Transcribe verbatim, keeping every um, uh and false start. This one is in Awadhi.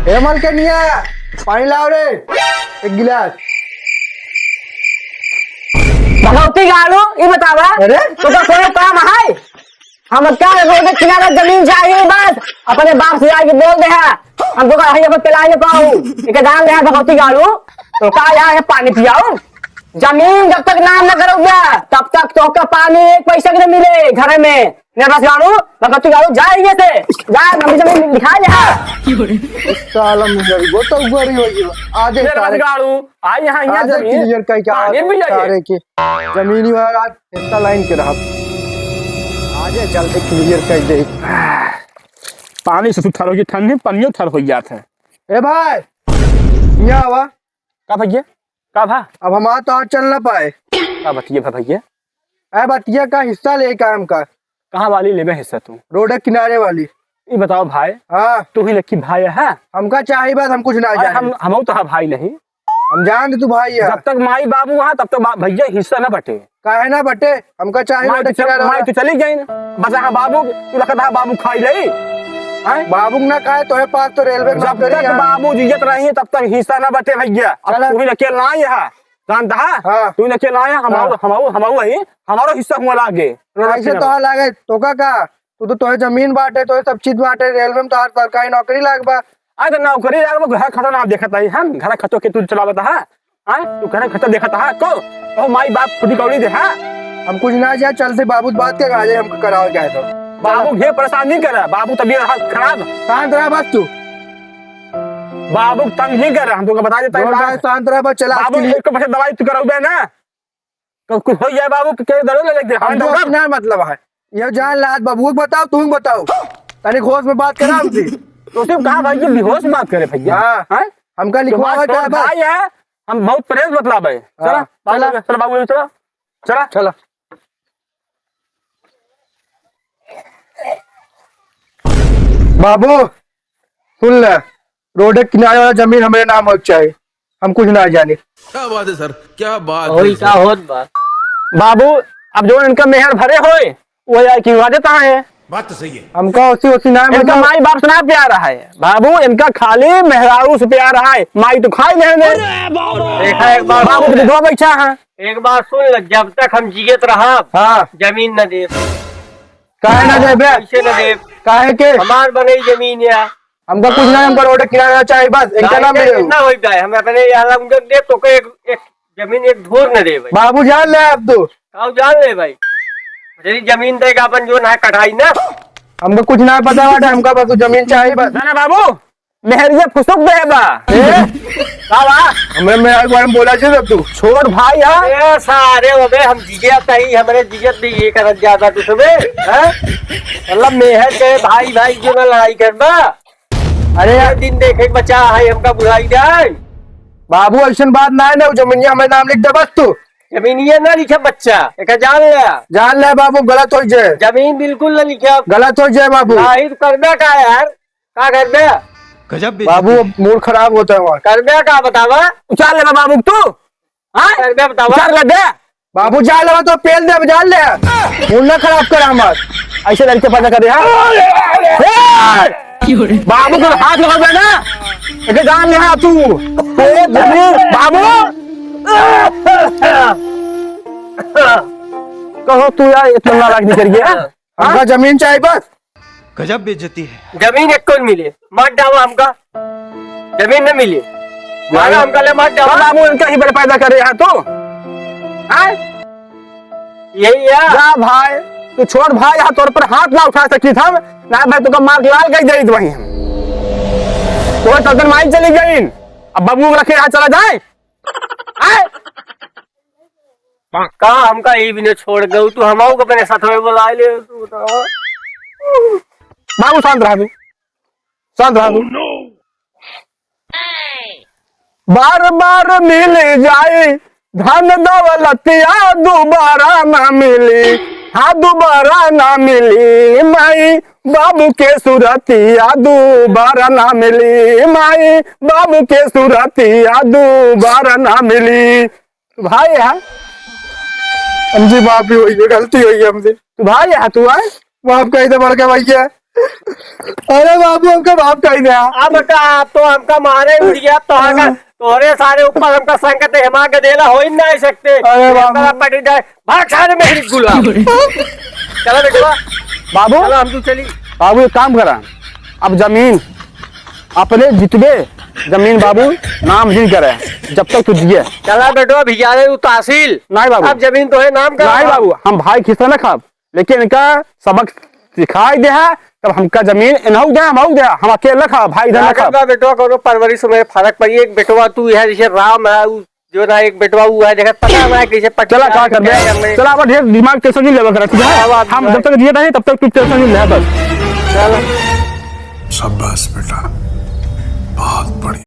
ए मलकनिया, पानी लाओ रे, एक गिलास। भगवती गाड़ू, ई बतावा, अरे? तोका कोनो काम है? हमका रोड किनारा जमीन चाहिए बस, अपने बाप से जाके बोल दे है, हमको कहीं अपन पिला न पाऊ, एक जान दे है भगवती गाड़ू, तोका यहाँ है पानी पियाऊ, जमीन जब तक नाम न करोगे, तब तक तोका पानी एक पैसा के न मिले घर में। मेरे पास गाड़ू, भगत गाड़ू, जा यहाँ से, जा, नमी जमीन दिखा ले। साला मुझे वो तो ऊपर ही होगी। आजे मेरे पास सारे गाड़ू, आ यहाँ, यहाँ आजे जमीन। Clear कह के पानी आ भी जाइए। सारे के जमीनी वाला आज इतना लाइन के रहा। आजे चलते clear कह दे। पानी से उठा रही ठंडी, पानियो ठर हो जात है। ए भाई, यहाँ आवा। का भैया? का भा? अब हमारा तो आज चल ना पाए। का बतिया भा भैया? ए बतिया का हिस्सा ले काम का। कहाँ वाली लेबे हिस्सा तू? रोड के किनारे वाली। ई बताओ भाई। हाँ। तू ही लक्की भाई है? हमका चाही बात, हम कुछ ना अरे जाने। हम, हमहू तो हा भाई नहीं। हम जान दे तू भाई है। जब तक माई बाबू वहाँ, तब तक बा-, भैया हिस्सा ना बटे। काहे ना बटे? हमका चाही माई रोड तो चल-, किनारे माई वाला। तो चली गई ना। बचा हाँ बाबू, तू लखत हा बाबू खाई लई। हैं? बाबू ना खाए, तोहे पास तो रेलवे में जब नौकरी तक है। बाबू जियत रही है, तब तक हिस्सा ना बटे भैया। अब चला। तू ही अकेला ना यहाँ। जानता है? हाँ। तू ही अकेला यहाँ, हमारो, हाँ। हमारो, हमारो वही, हमारो हिस्सा हुआ लागे। रोड ऐसे किनारे। तो लागे, तोका का? तू तो, तोहे जमीन बाटे, तोहे सब चीज बाटे, रेलवे में तोहार सरकारी नौकरी लाग बा। अरे तो नौकरी लाग बा, घर खटो ना देखत है, हम घर खटो के तू चलावत है, हाँ? तू घर खटो देखत है, को? ओ माई बाप खुदी कौड़ी दे, हाँ? हम कुछ ना जाए, चल से बाबू बात के आ जाए, हमको कराओ क्या है तो। बाबू घे परेशान नहीं करा, बाबू तबीयत हालत खराब। शांत रहा बस तू। बाबू तंग नहीं करा, हम तुमको बता देता है। शांत रहा बस, चला बाबू। एक पैसे दवाई तू कराओ ना। तो कुछ हो जाए बाबू, के दरो ले लेके, हम हमको तो अपना मतलब है। ये जान लात बाबू को बताओ, तुम बताओ। तनी होश में बात करा हमसे। तो सिर्फ कहा भाई कि बेहोश बात करे भैया। हाँ। हैं? हमका तो लिखवा बात क्या छोड़ बस? भाई है, हम बहुत प्रेस बतलावे। चला, हाँ, बाबू, चला। चला बाबू, चला। चला। चला। बाबू, सुन ले, रोड के किनारे वाला जमीन हमरे नाम होइक चाही, हम कुछ ना जानी। क्या बात है सर, क्या बात है वही सर। का होत बा? बाबू, अब जो इनका मेहर भरे होए, वो यार की वादे कहाँ है? बात तो सही है। हमका ओसी ओसी ना इनका मतलब माई बाप से ना प्यार है बाबू, इनका खाली मेहरारू से प्यार है, माई तो खाई नहीं दे। अरे बाबू। देखा एक बार बाबू तो विधवा बैठा है। एक बात सुन ले, जब तक हम जियत रहब, हाँ। जमीन न देब। काहे ना देबे? कैसे न देब? काहे के? हमार बनई जमीन या। हमका कुछ ना, हमका रोड किनारा चाही बस, इनका नाम मिले। ना होई जाए, हम अपने यहाँ उनका देब, तो एक, एक जमीन एक धूर न देब। बाबू जान ले अब तू। आओ जान ले भाई, यदि जमीन देगा अपन जो ना कटाई ना। हमका कुछ ना पता बाटे, हमका बस जमीन चाही बस। ना, ना बाबू, मेहरिया फुसुक दे बा। ए? का बा? हमरे मेहर के बारे में बोला छे तू। छोट भाई है। ए सारे, अबे हम जियत ही, हमरे जियत नहीं ये करत ज्यादा तू सबे, हैं? मतलब मेहर के भाई भाई जो ना लड़ाई करबा। अरे ये यार। दिन देखे के बचा है, हमका बुलाई जाए। बाबू ऐसन बात ना है ना, जमीनिया हमरे नाम लिख दे बस तू। जमीनिया ना लिखे बच्चा, एक जान ले। जान ले बाबू, गलत हो जाए। जमीन बिल्कुल ना लिखे। गलत हो जाए बाबू। नहीं तो करबे का यार? का करबे? गजब बेइज्जती। बाबू, अब मूड खराब होता है हमारा। करबे का बतावा? उचार लेबा बाबू तू? हाँ? करबे बतावा? उचार ले दे। बाबू, जा लेबा तो पेल दे, जा ले। मूड ना खराब कर हमार। ऐसे लड़के पैदा कर दे, हाँ? ए! बाबू को हाथ लगा दे ना। एक जान ले हाँ तू। ए, जमीन, बाबू। कहो तू यार, इतना नाराज नहीं करिए, हाँ? हमका जमीन चाहिए बस। गजब बेइज्जती है। जमीन एक कौन मिले, मार डावा हमका। जमीन न मिले, मारा भाई, हमका ले मार डावा। बाबू इनका ही बड़े पैदा करे यहाँ तो। हाँ? यही है। जा भाई, तू छोड़ भाई, यहाँ तोर पर हाथ ना उठा सकी था, ना भाई तुका मार लाल कही दे वहीं हम। तोर चलते माई चली गई, अब बाबू रखे यहाँ चला जाए। हाँ? का हमका ई बिने छोड़ गऊ तू, हमहू के अपने साथ में बुला ले तू तो। बाबू शांत रहा तू, शांत रहा तू। बार बार मिल जाए धन दौलतिया, दोबारा ना मिली, हाँ दोबारा ना मिली। माई बाबू के सूरतिया दोबारा ना मिली, माई बाबू के सूरतिया दोबारा ना मिली। तू भाई है? हमसे माफी होई है, गलती होई है हमसे। तू भाई है तू, हैं? माफ कर दे बड़का भैया। अरे बाबू, हमका माफ कर दे। अब का, अब तो हमका मारे उड़ गया, तो हमका, तोरे सारे ऊपर हमका संकट है, हम आगे देला हो ही नहीं सकते। अरे बाबू। हमारा पटीदार, भाग सारे मेरी गुलाम। चला बेटवा। बाबू। चला, हम तू चली। बाबू, एक काम करा, अब जमीन अपने जितबे, जमीन बाबू नाम जिन करे, जब तक तू जिए। चला बेटवा, भिजारे उ तहसील। नहीं बाबू। अब जमीन तो है नाम का। नहीं बाबू, हम भाई खिस्सा ना खाब, लेकिन इनका सबक सिखाई दे है, तब हमका जमीन इनहू दे, हमहू दे, हम अकेले ना खाब, भाई इधर ना लागत खाब। बा बेटवा, कोनो परवरिश में फर्क पड़ी। एक बेटवा तू है, जैसे राम है, उ जो ना एक बेटवा उ है, देखत पता ना है कैसे पट चला, का करबे? क्या करबे? चला, अब ढेर दिमाग tension नहीं लेवा करा, ठीक है? क्या बात हम है? जब तक जिए रहे, तब तक तू tension नहीं ले, बस। चल। शाबाश बेटा, बहुत बढ़िया।